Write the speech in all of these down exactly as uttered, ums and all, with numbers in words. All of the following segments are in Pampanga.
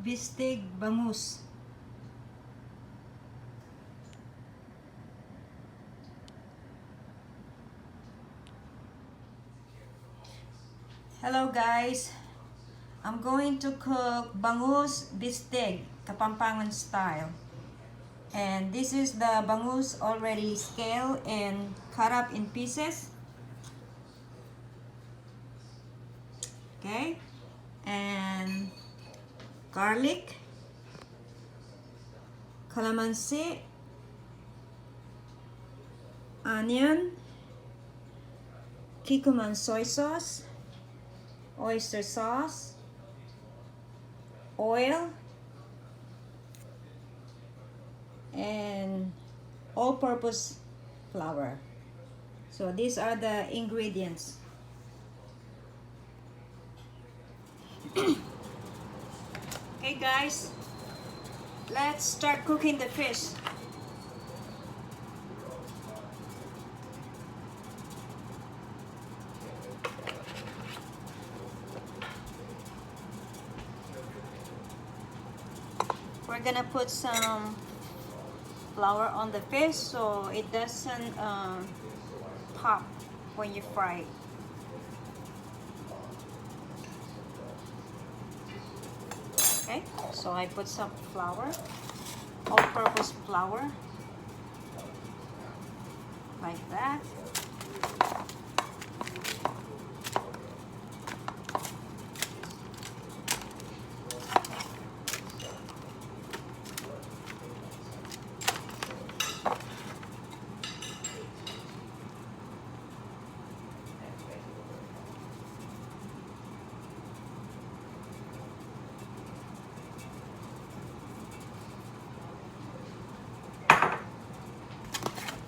bistig bangus. Hello guys, I'm going to cook bangus bistig, Kapampangan style. And this is the bangus already scaled and cut up in pieces. Okay? And garlic, calamansi, onion, kikkoman soy sauce, oyster sauce, oil, and all-purpose flour. So these are the ingredients. Okay, guys, let's start cooking the fish. We're gonna put some flour on the fish so it doesn't, um, pop when you fry it. Okay, so I put some flour, all-purpose flour, like that.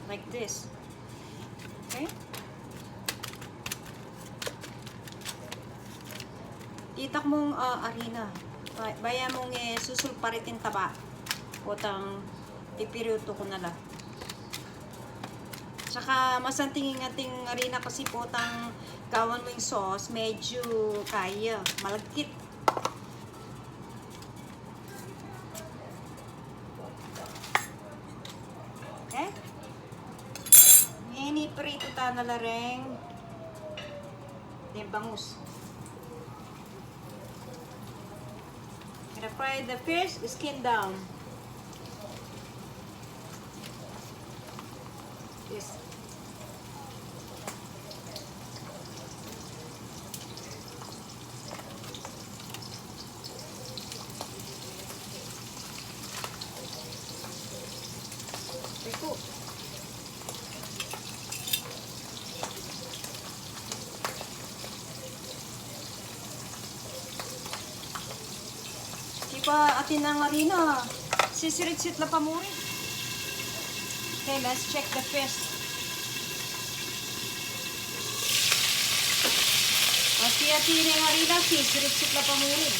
Like this. Okay? Ditak mung, ah, arina. Ba-, baya mung, eh, susulparit ing taba. Potang pipiritu ku na la. Tsaka masanting ing ating arina kasi potang gawan mu ing sauce, medyo kaya, malagkit. Okay? Ngeni, prito ta na la reng deng bangus. Gonna fry the fish, skin down. Yes. Ito. Di pa atin ing arina. Sisiritsit la pa murin. Okay, let's check the fish. Pasti atin ing arina, sisiritsit la pa murin.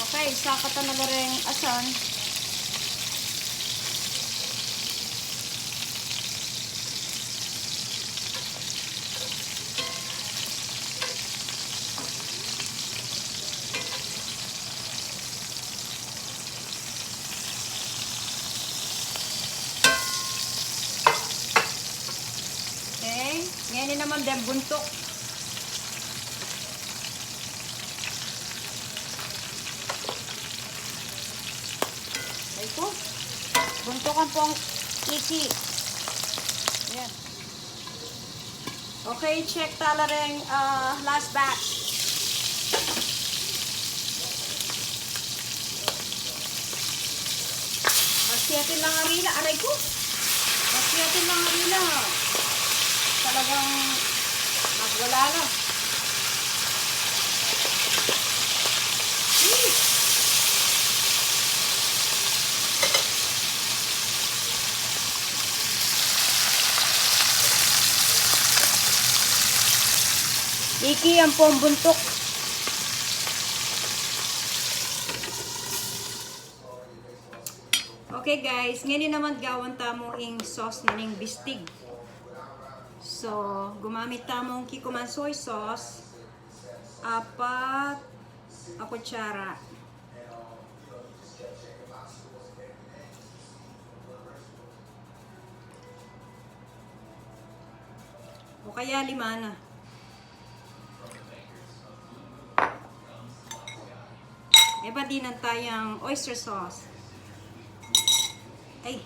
Okay, sakat na la reng asan. Okay, ngeni naman deng buntuk. Ay po. Buntukan pong iki. Ayan. Okay, check ta la reng, ah, last batch. Siyatin lang arila, aray ko. Siyatin lang arila. Talagang magwala na. Iki ang pambuntok. Okay guys, ngeni naman gawan tamu ing sauce na ning bistig. So, gumamit tamu king kikuman soy sauce, apat a kutsara. O kaya lima na. E, pati na tayang oyster sauce. Ay.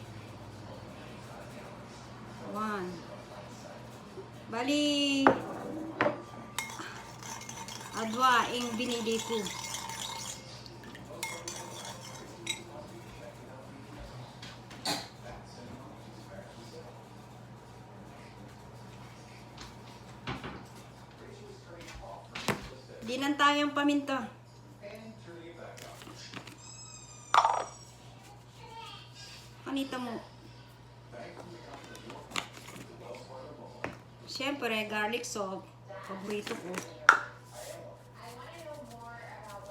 One. Bali, adwa ing binili ku. Dinan tayang paminta. Kanita mu. Siyempre, garlic salt. Paborito ku.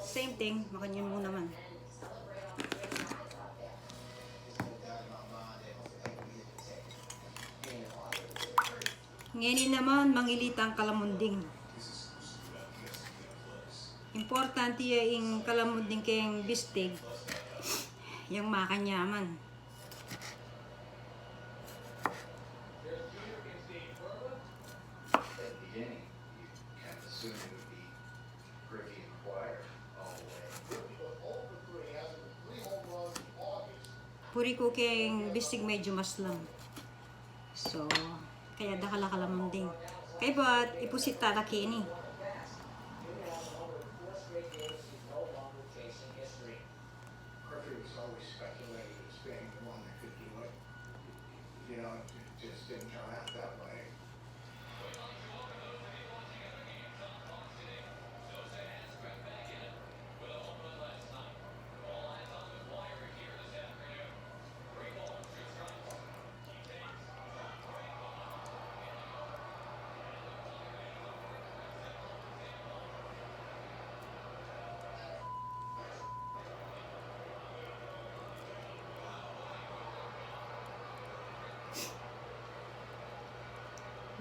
Same thing, makanyan mu naman. Ngeni naman, mangili tang kalamunding. Importante ya ing kalamunding keng bistig. Yang makanyaman. Puri ku keng bistig medyo maslam. So, kaya dakal a kalamunding. Kaybat, ipusit ta la keni.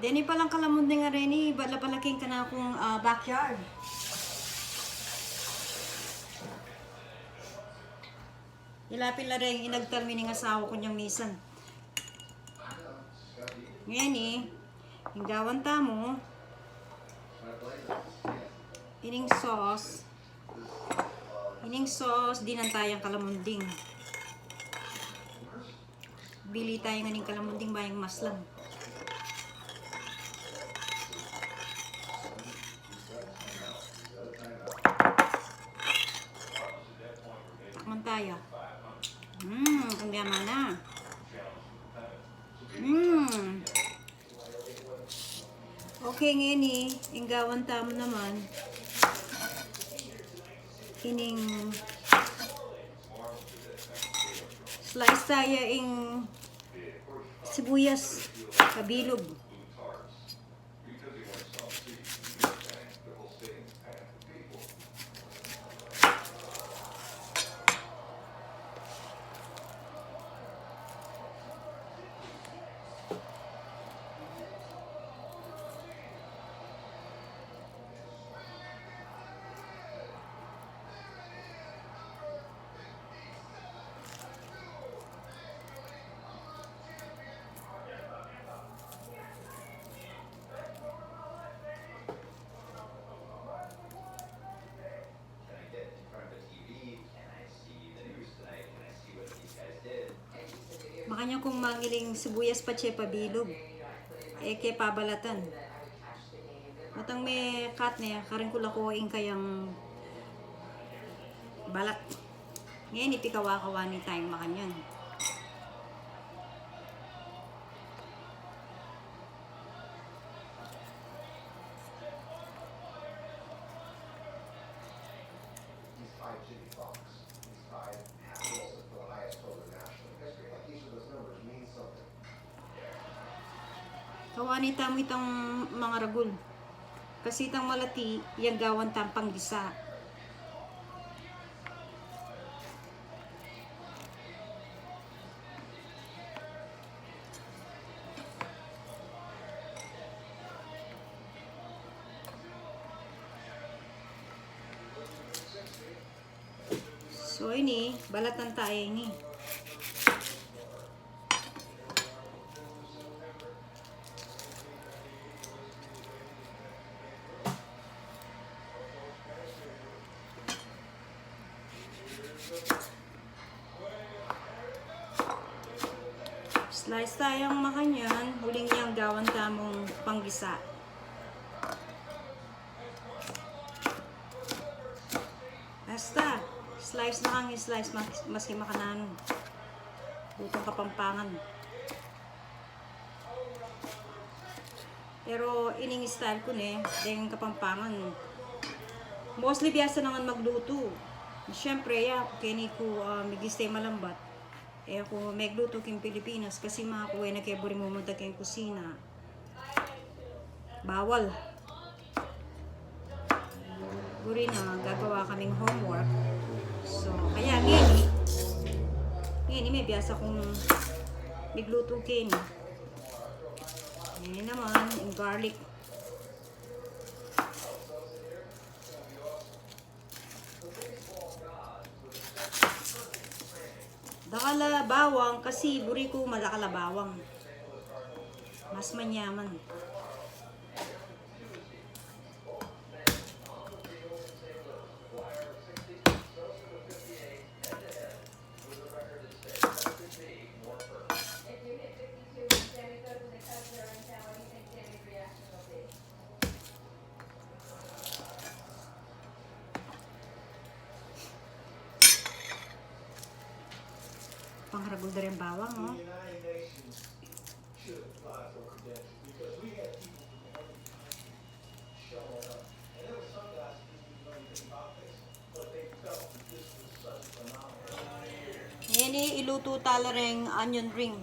Deni palang kalamunding a reni, bala pala king kanakung, ah, backyard. Ila pin la ring inagtal mi ning asawa ku nyang misan. Ngeni, ing gawan tamu, ining sauce, ining sauce, dinan tayang kalamunding. Bili taya ngening kalamunding ba yang maslam. Takman taya. Mm, ang gama na. Mm. Okay, ngeni, ing gawan tamu naman. Ining slice taya ing sibuyas, pabilug. Makanyan kung mangiling sibuyas patse pabilug. E ke pabalatan. Matang me-cut ne, karin ku la ku ing kayang balat. Ngeni, pikawa-kawa ne tayang makanyan. Kawanan tamu itang mangaragul. Kasi itang malati, yang gawan tang panggisa. So, ini, balatan ta ini. Slice tayang makanyan, uling yang gawan tamung panggisa. Basta, slice na kang slice, mas-, maski makananu. Lutong Kapampangan. Pero ining style ku ne, deng Kapampangan. Mostly biasa na ngan maglutu. Siyempre, ya, keni ku, ah, migis te malambat. E ku meglutu king Pilipinas kasi maku e na ke buri mumunta king kusina. Bawal. Buri na gagawa kaming homework. So, kaya ngeni, ngeni mebiasa kung miglutu keni. Ngeni naman, ing garlic. Dakal a bawang kasi buri ku madakal a bawang. Mas manyaman. Pangaragul da ring bawang, o. Ngeni, ilutu tala reng onion ring.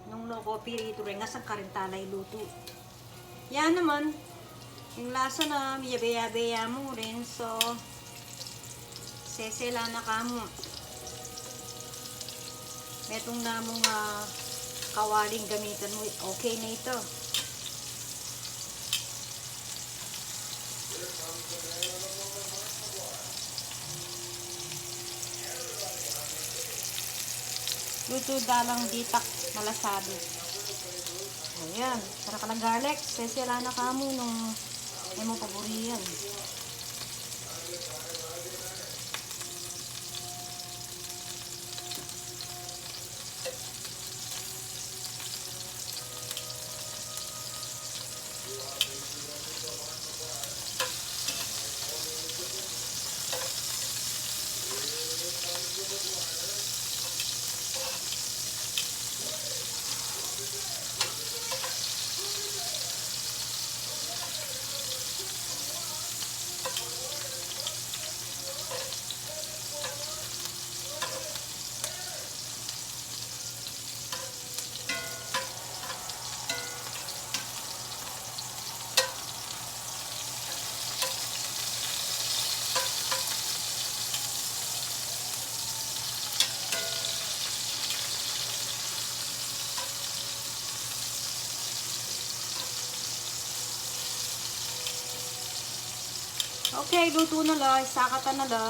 Nung no ko piritu reng, asang karin tala ilutu. Ya naman, ing lasa na, miyabe-yabe ya mu rin, so, sesela na ka mu. Metung na mung, ah, kawaling gamitan mu, okay na ita. Lutu da lang ditak malasadu. Ayan, para ka ng garlic, sesela na ka mu nung e mu paburian. Okay, lutu na la, isakatan na la.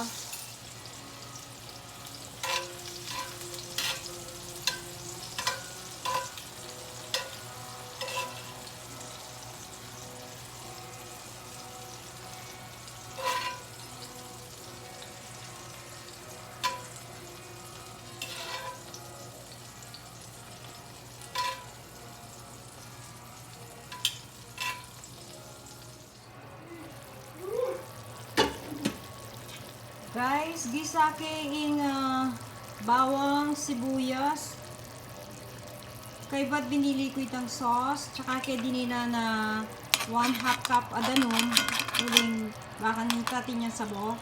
Guys, gisa ke ing, ah, bawang, sibuyas. Kaybat binili ku itang sauce, tsaka ke dininan na One half cup a danum, uling baka nita atin yang sabo,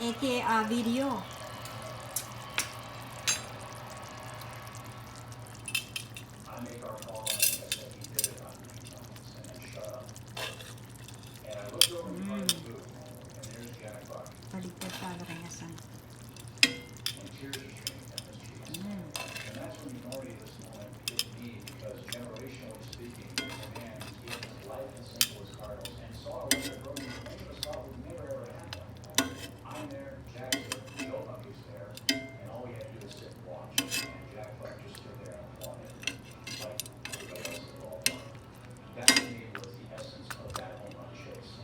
eke a video. I make our call, and I think I said he did it a hundred times, and then shut up. And I looked over at the Mm. Food, and there's Jack Buck. Baligtad pala kaya san. And tears are streaming down his cheeks. Mm. And that's when you know this moment hit me, because generationally speaking, there's a man who's given his life to Saint Louis Cardinals and saw a record broken. Think of a spot would never ever happen. I'm there, Jack's there, Joe Buck is there, and all we had to do was sit and watch. And Jack Buck just stood there and applauded, like everybody else at the ballpark. That to me was the essence of that home run chase.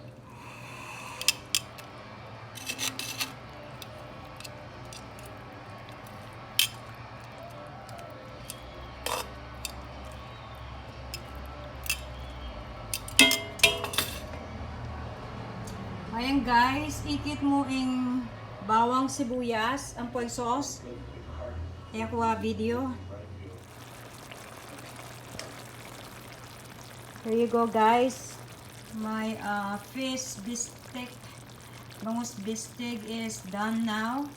Ayan guys, ikit mu ing bawang, sibuyas, ampo ing sauce. E ku a video. Here you go, guys. My uh, fish bistek, bangus bistek is done now.